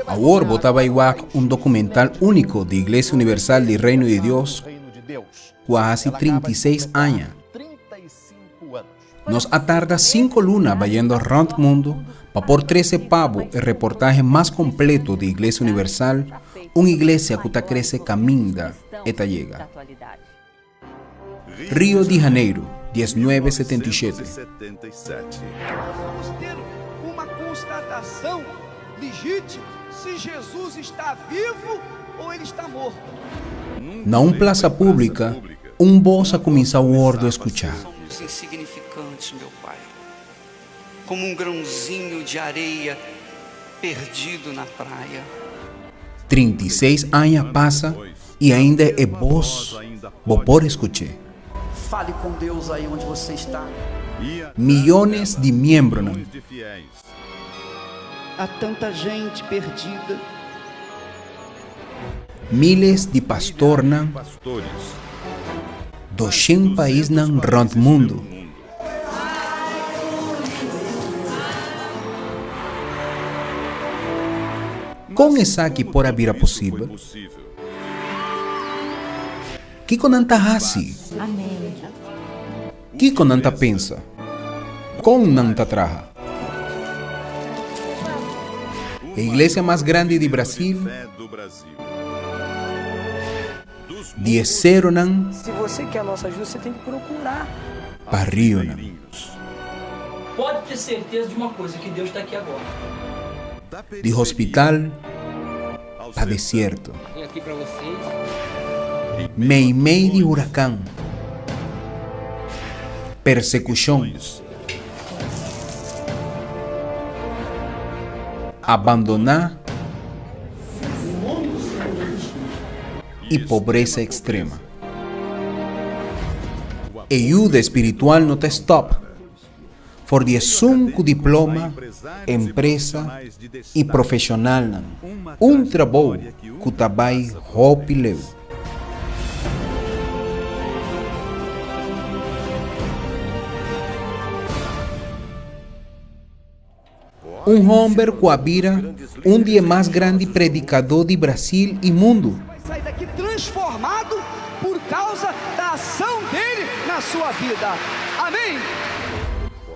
Awor bo ta bai wak un dokumental úniko di Iglesia Universal di Reino di Dios ku a hasi 36 aña. Nos a tarda 5 luna bayendo rònt mundu pa por trese pa bo e reportahe mas kompleto di Iglesia Universal, un iglesia ku ta krese kaminda e ta yega. Rio de Janeiro, 1977. Vamos ter uma constatação legítima se Jesus está vivo ou ele está morto. Na un plasa públika, un bos a kuminsá wòrdu skuchá. Somos insignificantes, meu Pai, como um grãozinho de areia perdido na praia. 36 aña pasa i ainda e bos bo por skuch'é. Fale com Deus aí onde você está. Miónes di miembronan. Há tanta gente perdida. Miles di pastornan. 200 paisnan rònt mundu. Kon esaki por a bira posibel? Kiko nan ta hasi? Kiko nan ta pensa? Kon nan ta traha? E iglesia mas grandi di Brasil, di e seronan Se você quer a nossa ajuda, você tem que procurar. Pa rionan. Pode ter certeza de uma coisa, que Deus está aqui agora. Di hospital pa desierto. Meimei di hurakan, persekushon, abandoná i pobresa ekstrema. E yuda espiritual no ta stòp. For di esun ku diploma, empresa i profeshonalnan, un trabou ku ta bai hopi leu. Un hòmber ku a bira un di e mas grandi predikadó di Brasil i mundu. Vai sair daqui transformado por causa da ação dele na sua vida. Amém.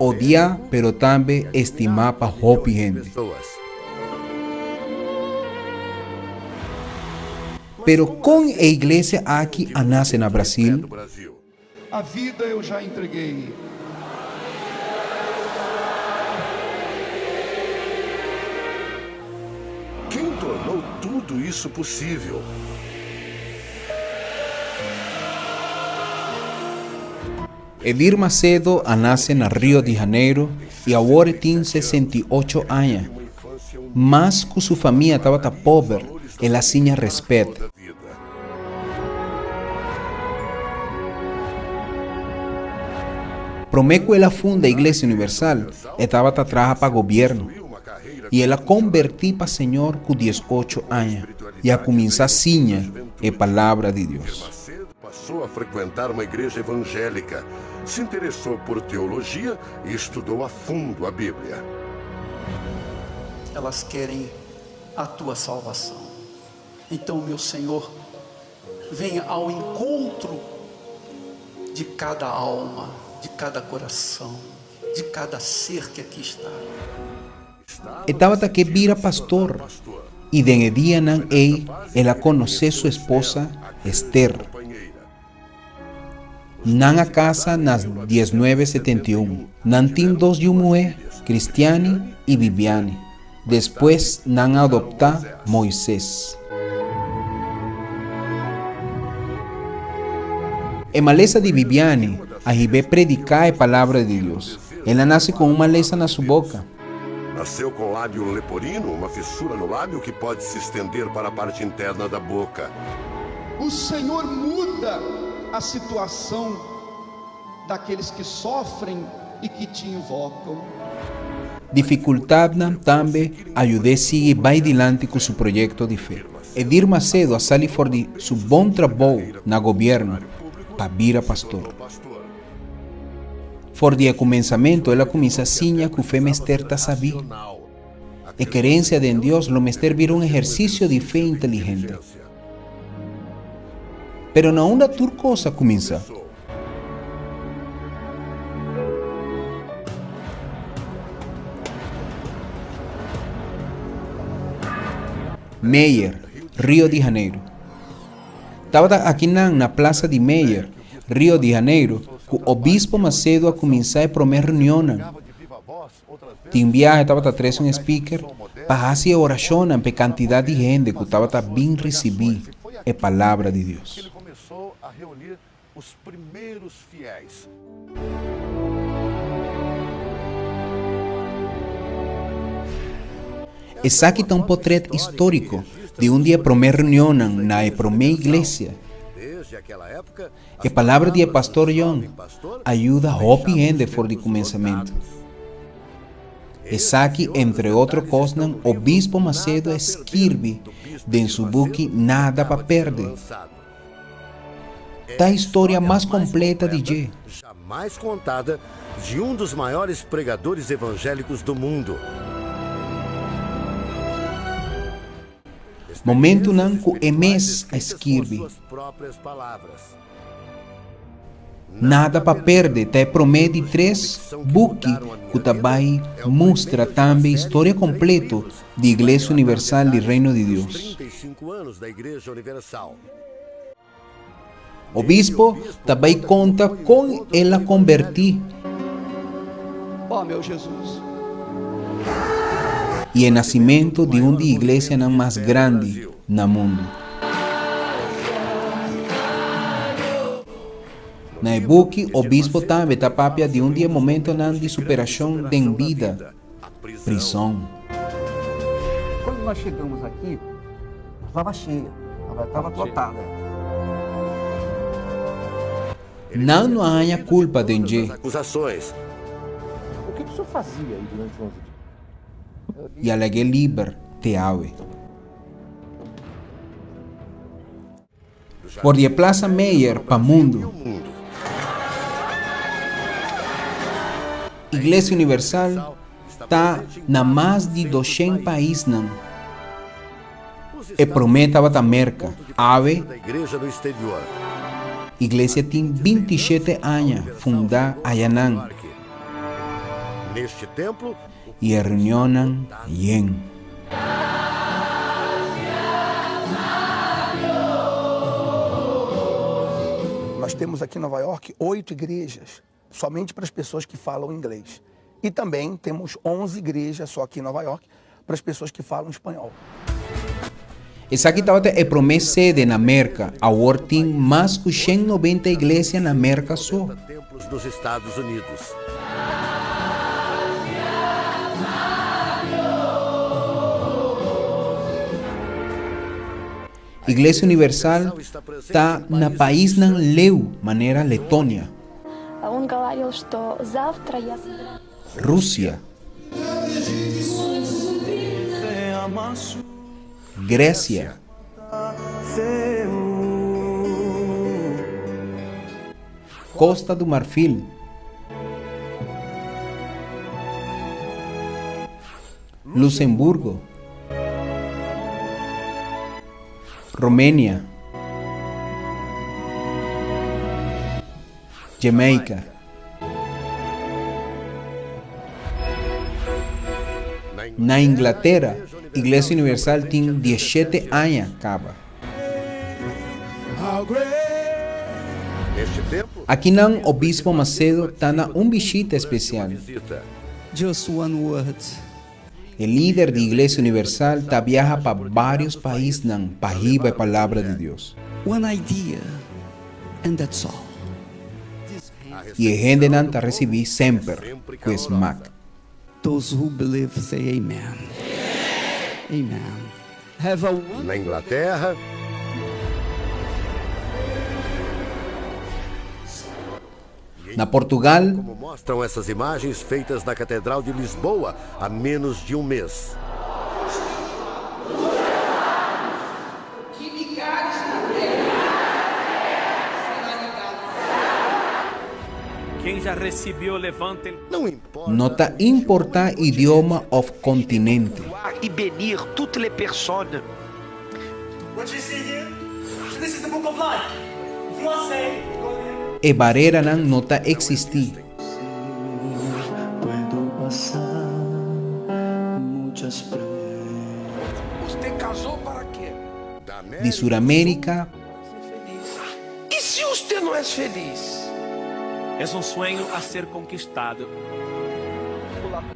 Odiá pero tambe estimá pa hopi hende. Pero kon e iglesia aki a nase na Brasil? A vida eu já entreguei. Quem tornou tudo isso possível? Edir Macedo a nase na Rio de Janeiro i awor e tin 68 aña. Mas ku su famia tabata pober, el a siña rèspèt. Promé ku el a funda Iglesia Universal, e tabata traha pa gobièrnu. I el a kombertí pa Señor ku 18 aña i a kuminsá siña e Palabra di Dios. Passou a frequentar uma igreja evangélica, se interessou por teologia e estudou a fundo a Bíblia. Elas querem a tua salvação. Então, meu Senhor, venha ao encontro de cada alma, de cada coração, de cada ser que aqui está. E tabata ke bira pastor, i den e dianan ei el a konosé su esposa, Ester. Nan a kasa na 1971. Nan tin dos yu muhé, Cristiani i Viviani. Despues nan a adoptá Moises. E malesa di Viviani a hib'é prediká e Palabra di Dios. El a nase ku un malesa na su boka. Nasceu com lábio leporino, uma fissura no lábio que pode se estender para a parte interna da boca. O Senhor muda a situação daqueles que sofrem e que te invocam. Difikultatnan tambe a yud'é sigui bai dilanti ku su proyekto di fe. Edir Macedo a sali for di su bon trabou na gobièrnu pa bira pastor. For di e kumensamentu el a kuminsá siña ku fe mester ta sabí. E kerensia den Dios lo mester bira un ehersisio di fe inteligente. Pero na unda tur kos a kuminsá? Meyer, Rio de Janeiro. Tabata akinan na Plaza di Meyer, Rio de Janeiro, ku Obispo Macedo a kuminsá e promé reunionnan. Tin biaha e tabata trese un speaker pa hasi e orashonnan pa e kantidat di hende ku tabata bin risibí e Palabra di Dios. Esaki ta un potret históriko di un di e promé reunionnan na e promé iglesia. E palabra di e pastor Young a yuda hopi hende for di kuminsamentu. Esaki, entre otro kosnan, Obispo Macedo a skirbi den su buki Nada pa Perde. Ta historia mas kompleta di dje. Jamais contada de um dos maiores pregadores evangélicos do mundo. Momentunan ku e mes a skirbi. Nada pa Perde ta e promé di tres buki ku ta bai mustra tambe historia kompleto di Iglesia Universal di Reino di Dios. Obispo ta bai konta kon el a kombertí. I e nasimentu di un di iglesianan mas grandi na mundu. Na e buki, obispo tambe ta papia di un di e momentonan di superashon den bida, prison. Quando nós chegamos aqui, estava cheia, estava lotada. Nan no a haña culpa den dje. O que que o senhor fazia aí durante 11 dias? I a lag'é liber te awe. For di e Plaza Meyer pa mundu. Iglesia Universal ta na mas di doshen paisnan. E promé tabata Merka, awe Iglesia tin bintishete aña fundá ayanan i e reunionnan yen. Nós temos aqui em Nova York oito igrejas, somente para as pessoas que falam inglês. E também temos 11 igrejas só aqui em Nova York para as pessoas que falam espanhol. Esaki tabata e promé sede na Merka, awor tin mas ku 190 iglesia na Merka so. Iglesia Universal ta na paisnan leu manera Letonia, Rusia, Grecia, Costa do Marfil, Luxemburgo, Romania, Jamaica. Na Inglatera, Iglesia Universal tin dieshete aña kaba. Akinan Obispo Macedo ta na un bishita espesial. Just one word. E lider di Iglesia Universal ta biaha pa vários paisnan pa hiba e Palabra di Dios. One idea and that's all. I e hendenan ta risibí semper ku e smak. Those who believe say amen. Amen. Have a wonderful. Na Inglaterra. Na Portugal. Como mostram essas imagens feitas na Catedral de Lisboa há menos de um mês. Quem já recebeu, levante. Não importa. No ta importá idioma òf kontinente. y bénir toutes les personnes. E bareranan no ta eksistí. Di Suramérika.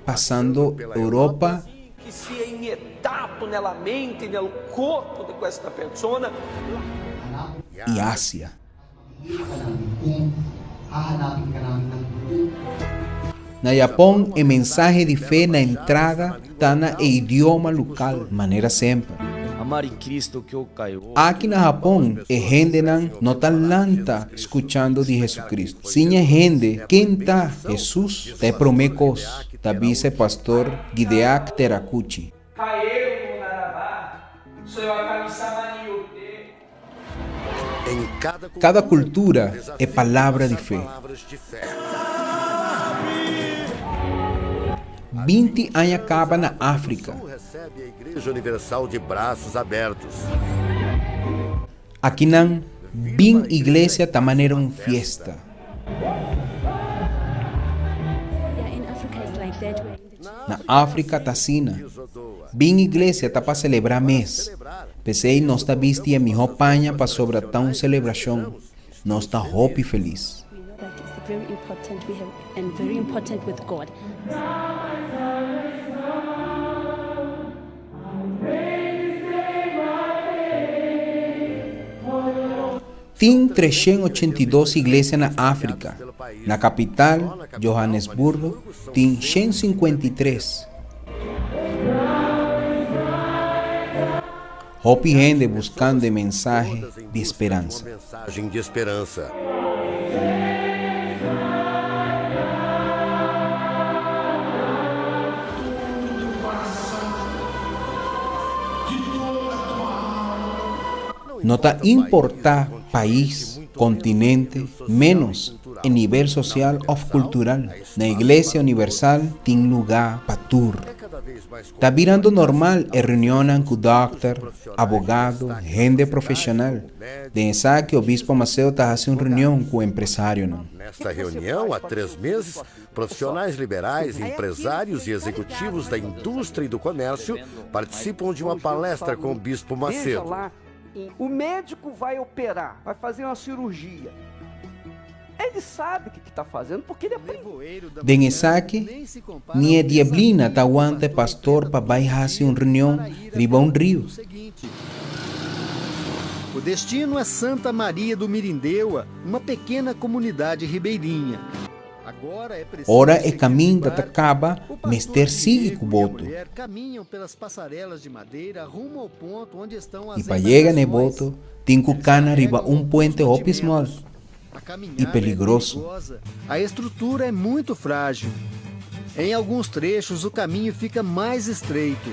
Pasando Europa. I Asia. Na Japon e mensahe di fe na entrada ta na e idioma lokal, manera semper. Aki na Japon e hendenan no ta lanta skuchando di Jesucristo. Siña hende ken ta Jesus ta e promé kos, ta bisa e pastor Gideak Terakuchi. Kada kultura e palabra di fe. 20 aña kaba na Afrika. Akinan bin iglesia ta manera un fiesta. Na Afrika ta asina. Bin iglesia ta pa selebrá mes. P'esei nos ta bisti e mihó paña pasobra ta un selebrashon. Nos ta hopi felis. Tin 382 iglesia na Afrika. Na kapital, Johannesburgo, tin 153. Hopi hende buskando e mensahe di speransa. No ta importá pais, kontinente, ménos e nivel sosial òf kultural. Na Iglesia Universal tin lugá pa tur. Ta birando normal e reunionnan ku dòkter, abogado, hende profeshonal. Den esaki Obispo Macedo ta hasi un reunion ku empresarionan. Nesta reunião, há três meses, profissionais liberais, empresários e executivos da indústria e do comércio participam de uma palestra com o Bispo Macedo. O médico vai operar, vai fazer uma cirurgia. Ele sabe o que está fazendo porque ele aprendeu. Den esaki, ni e dieblina ta wanta e pastor pa bai hasi un reunion riba un riu. O destino é Santa Maria do Mirindeua, uma pequena comunidade ribeirinha. Ora e kaminda ta kaba, mester sigui ku boto. I pa yega na e boto, tin ku kana riba un puente hopi small i peligroso. A estrutura é muito frágil. Em alguns trechos, o caminho fica mais estreito.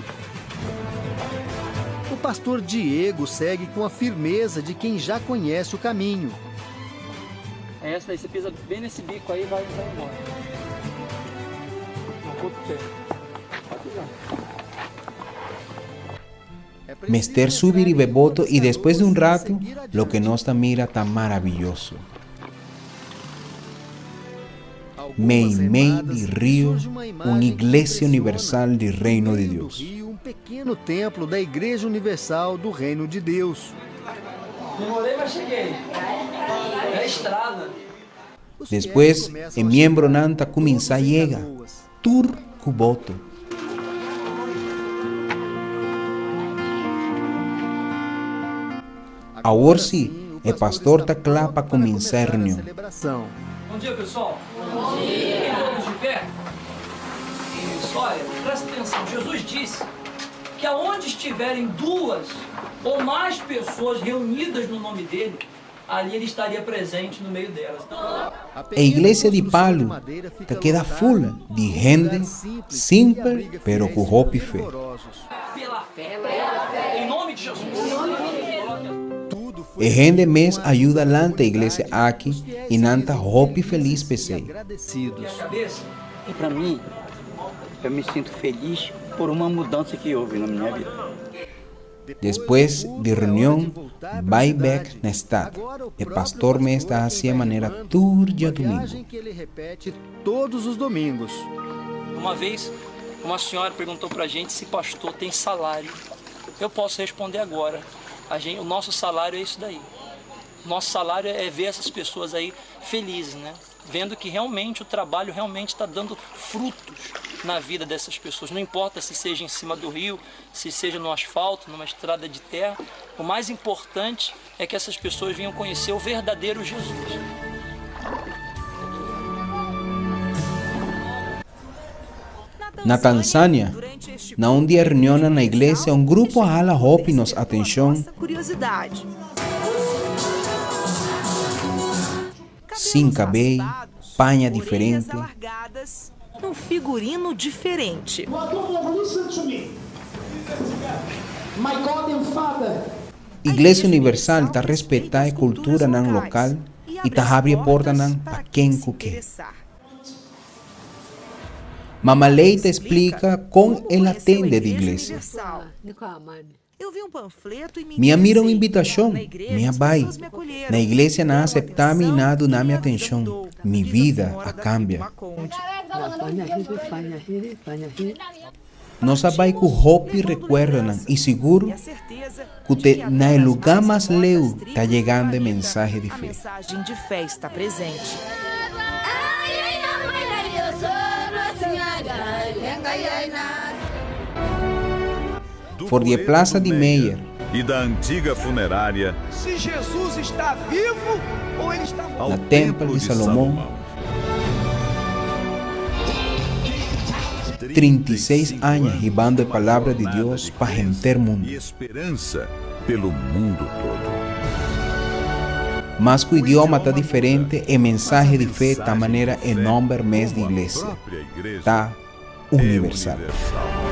O pastor Diego segue com a firmeza de quem já conhece o caminho. É essa daí, você pisa bem nesse bico aí e vai, vai embora. Não, com outro pé. Pode pisar. Mester subi riba e boto i despues di un ratu loke nos ta mira ta maraviyoso. Mei mei di rio un Iglesia Universal di Reino di Dios. Um pequeno templo da Igreja Universal do Reino de Deus. Demorei, mas cheguei. É estrada. Despues e miembronan ta kuminsá yega, tur ku boto. Awor sí, e pastor ta kla pa kuminsá e reunion. Bom dia, pessoal. Bom dia. Todos de pé? Isso, olha, presta atenção. Jesus disse que aonde estiverem duas ou mais pessoas reunidas no nome dele, ali ele estaria presente no meio delas. E iglesia di Palu ta keda ful di hende simpel pero ku hopi fe. Pela fé, em nome de Jesus. E hende mes a yuda lanta e iglesia aki i nan ta hopi felis p'esei. Para mim, eu me sinto feliz. Por uma mudança que houve na minha vida. Despues di reunion bai bek na e stat, e pastor mes ta hasi e manera tur djadumingu. Todos os domingos. Uma vez, uma senhora perguntou pra gente se pastor tem salário. Eu posso responder agora. A gente, o nosso salário é isso daí. Nosso salário é ver essas pessoas aí felizes, né? Vendo que realmente o trabalho realmente está dando frutos na vida dessas pessoas. Não importa se seja em cima do rio, se seja no asfalto, numa estrada de terra. O mais importante é que essas pessoas venham conhecer o verdadeiro Jesus. Na Tanzania, na un di e reunionnan na iglesia un grupo a hala hopi nos atencion. Sin cabey, paña diferente. Um figurino diferente. Iglesia Universal ta respeta e culturanan local y ta habri e portanan pa ken cu ke. Mama Lei ta splika kon el a tende di iglesia. Mi a mira un invitashon, mi a bai. Na iglesia nan a aseptá mi i nan a duna mi atenshon. Mi vida a kambia. Nos a bai ku hopi rekuerdonan i sigur ku te na e lugá mas leu ta yegando e mensahe di fe. For di e Plaza di Meyer. E da antiga funerária. Se Jesus está vivo ou ele está morto. Na Tempel di Salomon. 36 aña hibando e Palabra di Dios pa henter mundu. E esperança pelo mundo todo. Mas ku idioma ta diferente, e mensahe di fe ta manera e nomber mes di iglesia, ta universal. Universal.